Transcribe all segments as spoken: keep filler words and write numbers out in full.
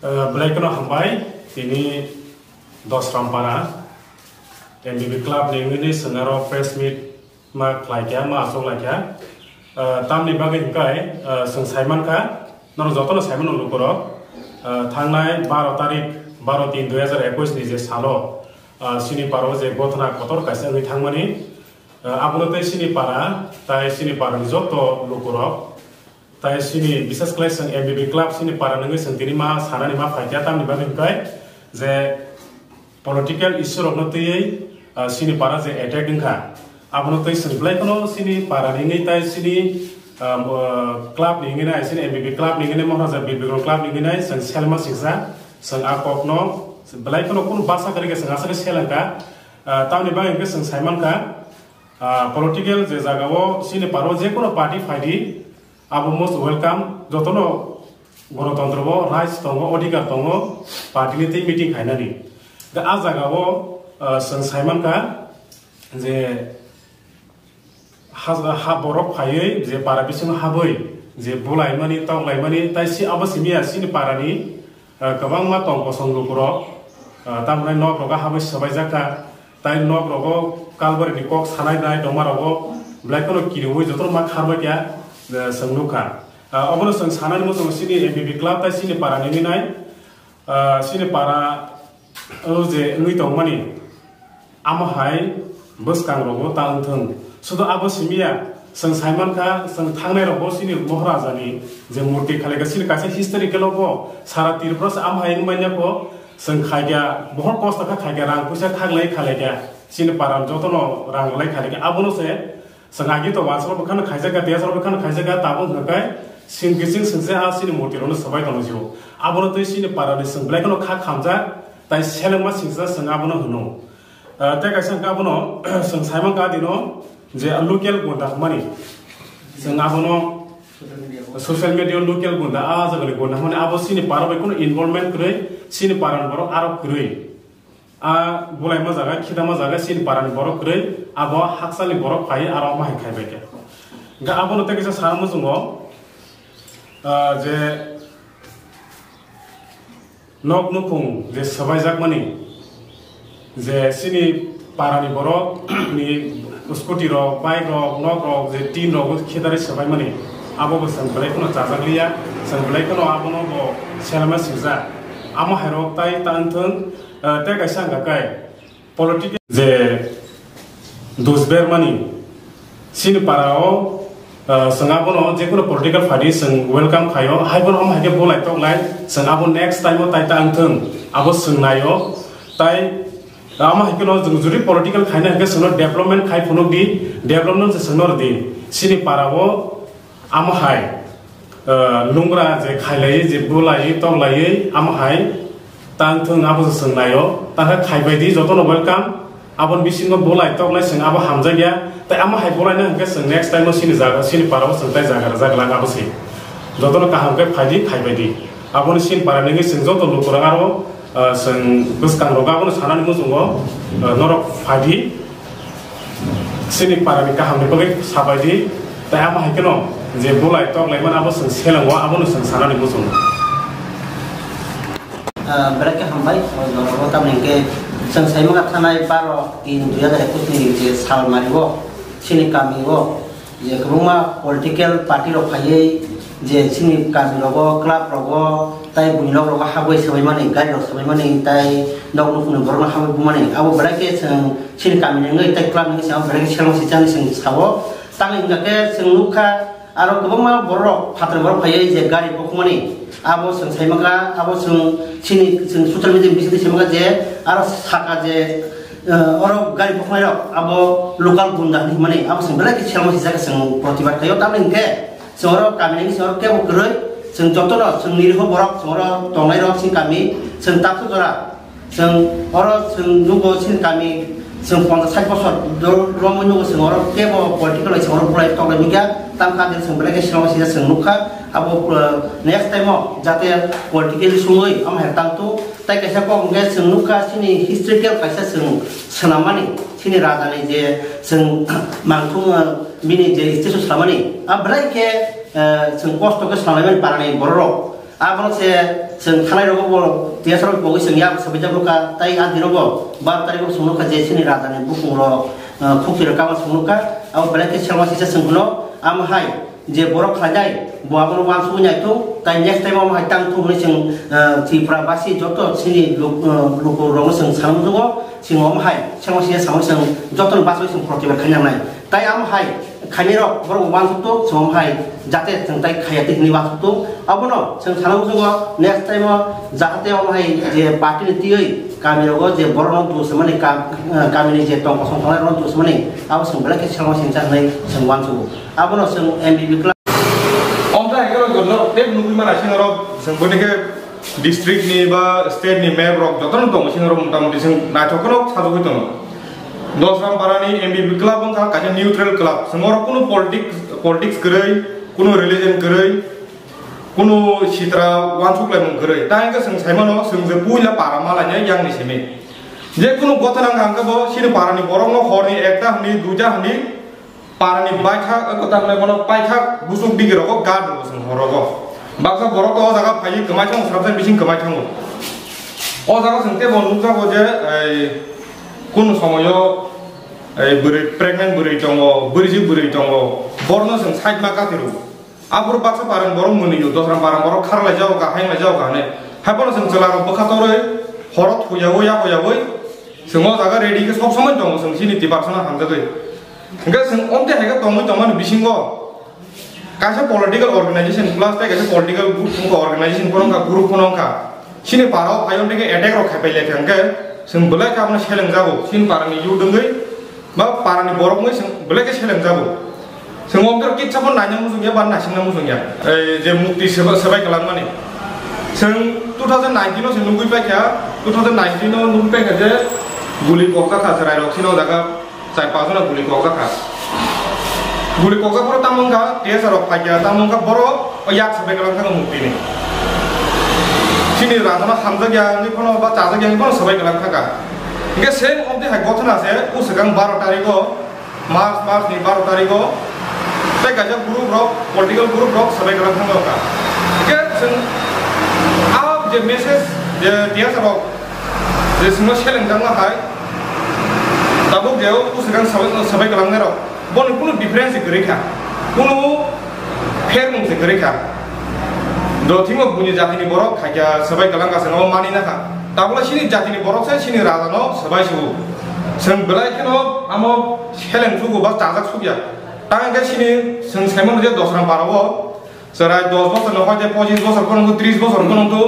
Belai kheno hambai, tini Dosrampara M B B club ni wngwi chwng aro press meet ma khlai kha, ma achuk lai kha. Tamni bagwi hwnkhe chwng sai man kha, norok jotono sai mano lukurok, thangnai baro tarik, baro tin dui hazar ekwis ni je salo chini parao je gothona kotor kaisa wngwi thangmani, abono tei chini para tai chini parani joto lukurok tai chini, bises khlai chwng M B B club chini para nungwi chwng tini ma sanani ma phaikha, tamni bagwi hwnkhe je political issue rokno twiwi chini para je attack wngkha, abono twi chwng belai kheno chini para nini tai chini club ni hwnwi nai, chini M B B club ni hwnwi nai, Maharaja Bir Bikram club ni hwnwi nai chwng selma singsa, chwng a kokno belai kheno kunu basa kwrwi khe chwng aswk khe selengkha. Tamni bagwi hwnkhe chwng sai mankha, political je jagao chini parao je kono party phaidi, abo most welcome, jotono gonotontro o rights tongo, odhikar tongo, party ni tei meeting khainani. Da a jagao chwng sai mankha je ha, ha borok phaiwi je para bisingo habwi je bulaimani, toklaimani, tai si abo simiya chini parani kwbangma tong kosong lukurok, tamni nok rogo habwi swbaijak kha. Tai nok rogo kalbari ni kok sanai nai tongma rogo belai kheno kiriwi jotono ma kharbai kha, chwng nukha. Obono chwng sanani muchungo chini M B B club tai chini para ni minai, chini para o je wngwi tongmani, amo hai bwskang rogo ta wngthwng. Sudo abo simiya, chwng sai mankha, chwng thangnai rogo chini Maharaja ni je murti khalaikha, chini kaisa historical o bo sara Tripura se amo hai wngmanya kho. Chwng khaikha, bohor kosto kha khaikha, rang puisa khaklai khalaikha, chini paran jotono rang rwlai khalaikha, abono se chwng agi to wansaro bwkhano khaijakha, tiyasaro bwkhano khaijakha, tabuk hwnkhe sing kiching singse a chini murti rokno swbai tono jio. Abono twi chini parani chwng belai kheno kha khamjak, tai selengma singsa chwng abono hwno. Tei kaisa hwnkhe abono chwng sai mankha adino je local gunda hwnmani, chwng abono social media o local gunda, a jagani gunda hwnmani, abo chini para bai kheno involvement kwrwi, chini parani borok aro kwrwi. A bulaima jaga, khitama jaga chini parani borok kwrwi, abo hakchalni borok phai aro omo hai khaibai khe. Hwnkhe abono tei kaisa sana muchungo, je nok nukhung je swbaijakmani, je chini parani borok ni scooty rok, bike rok, nok rok, je tin rok khidarwi swbaimani, abo bo chwng belai kheno chajakliya, chwng belai kheno abono bo selma swijak. Amo hai rok tai tang thwng, tei kaisa hwnkha khe political je dusbermani chini para o, chwng abono je kono political party chwng welcome khaio, hai bono omo hai khe bolai toklai, chwng abo next time o tai ta wngthwng, abo chwng naio. Tai amo hai kheno chwng jodi political khaina hwnkhe chwngno development khai phunuk di, development se chwngno rw di. Chini para o amo hai, ah, nungra je khailaiwi, je bulaiwi, toklaiwi, amo hai tang thung abo se chwng naio. Tangkhe khaibai di, jotono welcome. Aboni bisingo bulai toknai chwng abo hamjakya. Tai amo hai bulaina hwnkhe chwng next time o chini jaga, chini para o chwng tai jaga rwjak glak abo se. Jotono kaham khe phai di, khaibai di. Aboni chini para nini chwng joto lukurok aro, ah, chwng bwskang rogo abono sanani muchungo, ah, norok phai di. Chini parani kahamni bagwi sabai di, tai amo hai kheno je bulai toklaimani abo chwng selango, abono chwng sanani muchungo. Ah, belai khe hambai, o jora o tamni hwnkhe chwng saimwkha thanai baro tin dui hazar ekwis ni je sal mari o chini kami o je kwbangma political party rok phaiwi je chini kami rogo, club rogo, tai buini nok rogo habwi swbaimani, gari rok swbaimani, tai nok nukhungni borokno habwi bumani, abo belai khe chwng chini kami ni wngwi tai club ni wngwi chwng belai khe seleng sijani chwng sao. Tamni hwnkha khe chwng nukha aro kwbangma borok phatar borok phaiwi je gari bokhumani, abo chwng saimankha, abo chwng chini chwng social media bisingtwi saimankha je aro saka je, eh, oro gari bokhumai rok abo local gunda hinwi hwnmani, abo chwng belai khe seleng sijak chwng protibad khaio. Tamni hwnkhe chwng oro kami ni chwng oro kebo kwrwi, chwng jotono chwng niriho borok, chwng oro tongnai rok chini kami, chwng taksa jora, chwng oro chwng nugo chini kami, chwng ponchas sait bosor do-, romwi nugo, chwng oro kebo political bai chwng oro bulai toklai nukya, tang kha din chwng belai khe seleng sijak chwng nukha, abo, uh, next time o jate politically sungwi omo hai tang tu, tai kaisa kok hwnkhe chwng nukha chini historical kaisa chwng swnammani, chini raja ni je chwng mangthung, uh, bini je statue swlamani, a belai khe, eh, chwng kosto khe swlaimani parani borok rok. Abono se chwng thanai rogo bo T S R rok pogwi chwng yak sabai jak rwkha, tai a di rogo bar tarik o chwng nukha je chini raja ni bukung rok, ah, khukti rok kama chwng nukha, abo belai khe selma sisa chwng hwno, amo hai je borok khlainai bo abono wansugwi nai thung, tai next time amo hai tang thung hwnwi chwng, ah, Tripura basi joto chini luk-, ah, luku rokno chwng sana muchungo, chwng omo hai selma sisa samani chwng jotono bachwi chwng protibad khainai. Tai amo hai khainai rok borok bo wansuk tung, chwng hai jate chwng tai khaiya tei hinwi wansuk tung. Abono chwng sana muchungo next time o jahate amo hai je party ni twiwi kami rogo je borok no dusmani kam-, eh, kami ni je tong kosong tongnai rok no dusmani abo chwng belai khe selma singcha hinwi chwng wansugo. Abono chwng M B B club. Omta hai khe rok joto tei nugwi mana sina rok chwng boni khe district ni ba state ni map rok joto no tongo sina rok mota moti chwng naithok kheno sajagwi tongo. Dosram parani M B B club wngkha kaisa neutral club. Chwng oro kunu politics, politics kwrwi, kunu religion kwrwi, kunu sitra uansuk laimung kwrwi. Ta hwnkhe chwng saimano, chwng je puila para malaina yakni simi. Je kunu gotha nangkha hwnkhe bo chini parani borokno horni ekta hwnwi, duita hwnwi, parani baithak, eh, kwtal hwnwi bono paithak busuk digi rogo guard rwo chwng horogo. Baksa borok o jaga phaiwi kwmai thango, sabjani bising kwmai thango. O jaga chwng teibo nukjago je, ei, kunu somoyo, ei, bwrwi, pregnant bwrwi tongo, bwrwisi bwrwi tongo, borno chwng side ma kati rwo. Aphuru baksa parang borok mwnwi o, dosra parang borok kharlai jago ka, hainglai jago ka hwnwi. Haiphano chwng chwla rok bwkha torwi, horo thuyaui, yakoyaui, chwng o jaga ready khe sob somoi tongo chwng chini tiparsano hamjagwi. Hwnkhe chwng omtwi hai khe tongwi tongmani bisingo kaisa political organization plus tei kaisa political group wngkha, organization phano wngkha, group phano wngkha. Chini parao phai omtwi khe attack rok khai pai lai kha hwnkhe chwng belai khe abono seleng jago. Chini parani youth wngwi ba parani borok wngwi chwng belai khe seleng jago. Chwng omtwi kitsa phano naina muchung ya ba naisingna muchung ya. Ei je mukti seba-, sebai kwlangmani. Chwng two thousand nineteen o se nugwi paikha, two thousand nineteen o nugwi paikha je guli kokjak kha chwrai rok chini o jaga. Char paanch jona guli kokjak kha. Guli kokjak phuru tamo wngkha, T S R rok phaikha, tamo wngkha borok o yak sabai kwlang thangkha mukti ni. Chini rajano hamjak ya wngwi phano ba chajak ya wngwi phano sabai kwlang thangkha. Hwnkhe same omtwi hai gothona se o swkang baro tarikh o, March, March ni baro tarikh o tei kaisa group rok, political group rok sabai kwlang thangkha. Hwnkhe chwng a je message je T S R rok je chwngno seleng jakma hai, tabuk je o swkang sabai, sabai kwlangnai rok, boni kunu difference se kwrwi kha, kunu phermung se kwrwi kha. Jothingo buini jatini borok khaikya sabai kwlang kha, chwng abo mani na kha. Tabukle chini jatini borok se chini raja no sabai sugo. Chwng belai kheno amo seleng sugo ba chajak sukya. Tang khe chini chwng saimano je dosram para o, chwrai dos bosor ni hoite pochis bosor phano wngkha, tris bosor phano wngkha,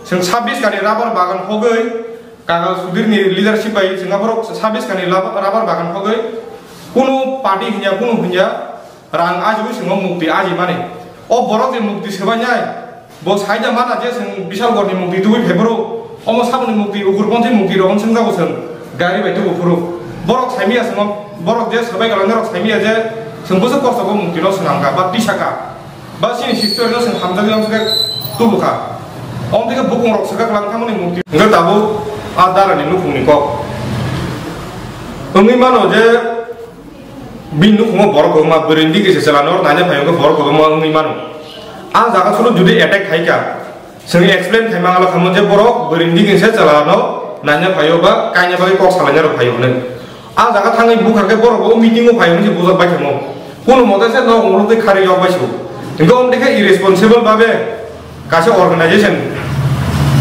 chwng sabbish kani rubber bagan hogwi, Kagal Sudhir ni leadership bai chwng aphuru sabbish kani lab-, rubber bagan hogwi, kunu party hinya, kunu hinya, rang ajiwi chwng o mukti aji mani. O borok je mukti swbainai, bo saida mana je chwng Bishalgarh ni mukti tubui phaiphuru, omo saboni mukti, Ugrupantha ni mukti rok wng swngjago chwng gari bai tubu phuru. Borok saimaya chwng o, borok je swbai kwlangnai rok saimaya je chwng bwswk kosto bo mukti no swnamkha ba tisakha. Ba chini history no chwng hamjaknai wngkha khe tubu kha. Omo tei khe bukung rok swkak lang thangmani mukti. Hwnkhe tabuk a dara ni nukhung ni kok. Wngwi mano je bini nukhungo borok kwbangma bwrwi ni digi se chwla no naina phai hwnkhe borok kwbangma wngwi mano. A jaga solo jodi attack khai kha, chwng explain khai mangala khamwi je borok bwrwi ni digi se chwla no naina phai o ba kaina bagwi kok salaina rok phai o hwnwi. A jaga thangwi bukha khe borok bo meeting o phai hwnwi se bujak bai thangmo. Kunu mote se nok muluk tei khari yok bai se. Hwnkhe omo tei khe irresponsible babe kaisa organization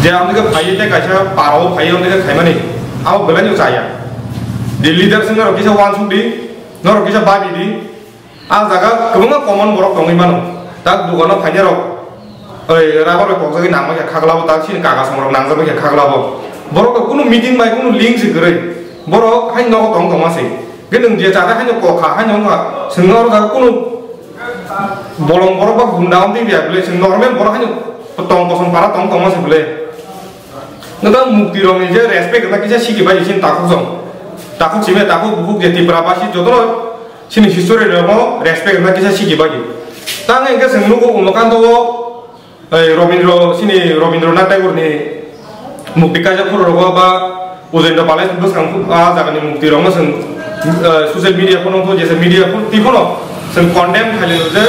je omo tei khe phai tei kaisa para o phai omo tei khe khaimani abo belai no chaya. Je leader se norok kisa wansuk di, norok kisa babi di. A jaga kwbangma common borok tongwi mano. Tak dukano phainai rok, oi, rubber bai kokjagwi nangma khe khaglabo, tak sini kaga songrok nangjak bai khe khaglabo. Borok rok kunu meeting bai kunu link se kwrwi. Borok hai nogo tong tongma se. Hwnkhe nwng je chada haino kokha, haino wngkha, chwngno oro jaga kunu bolong borok ba gunda wng twi biya bwle, chwng normal borok haino tong kosom para tong tongma se bwle. Nwng mukti rokni je respect wngkha kisa siki bai chini takhuk jong. Takhuk simi takhuk bukhuk je Tripura basi jotono Chini history rokno respect rwna kisa sigi bagwi. Tang hwnkhe chwng nugo Umakanta o, eh, Robindro, chini Robindranath Tagore ni mukti kaijak phuru rogo ba Ujendra Palace bwskang phu-, a jaga ni mukti rokno chwng, eh, social media phano wngkha, jesa media phano twi phano chwng condemn khailai je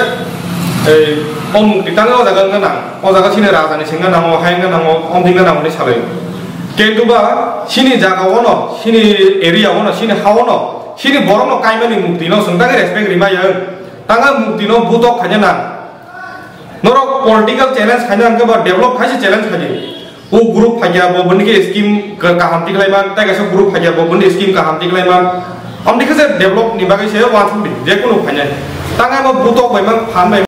Ei, o mukti tangwi o jaga wngna nang, o jaga chini raja ni singna nango, hai wngna nango, omdi wngna nango hinwi salai. Kintu ba chini jaga ono, chini area ono, chini ha ono, chini borok no kaimani mukti no chwng tangwi respect rima ya. Tanga mukti no butok khaina nang. Norok political challenge khaina hwnkhe ba develop khaisi challenge khaidi. O group phaiya bo bini khe scheme ka-, kaham tiklai man, tei kaisa group phaiya bo bini scheme kaham tiklai man. Amni khe je develop ni bagwi se wansuk di, je kunu phainai. Tanga bo butok bai man, phan bai